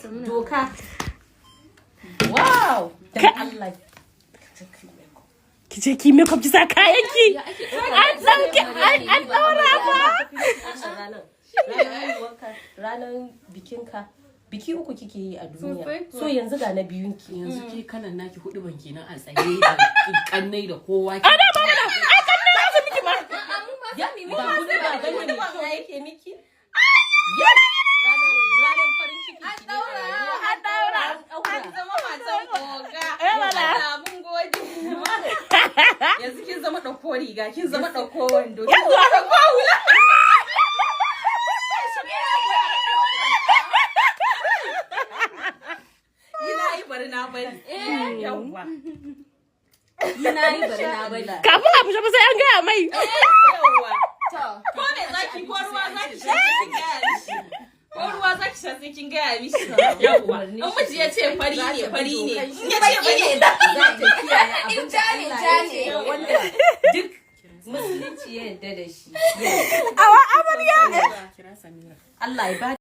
Doka. Wow! Dan Allah. Ki je ki makeup, ki sa kayan ki. An dauke, an daura ba. Ranar haihuwarka, ranar bikinka, biki uku kike yi a duniya. So yanzu ga na biyun ki. Yanzu ke kalan naki hudu ban kenan a tsaye da kannai da kowa. A da ma mana. Ai kannai za su miki ma. Ya, ba hudu ba bane mai kyau yake miki? Yes! Ranar farin ciki ki ne a rayuwa. An daura. An Zama matan oga. Eh, mana. Allah, mun gode. Yanzu kin zama ɗauko riga, kin zama ɗauko wando, kin zama ɗauko hula. Yi na yi, bari na bari. Yawwa. Yi na yi, bari na bari. Kafin a fita fa sai an gaya mai. Yawwa. Ko me zaki, ko ruwa zaki sha, sai kin gaya mishi. Ko ruwa zaki sha, sai kin gaya mishi. Yawwa. In miji ya ce fari ne, fari ne. In ya ce baki ne, Za ta kiyaye abin da Allah ya ce da wanda duk Musulunci ya yarda da shi. Awa amarya. Kira Samira. Allah ya ba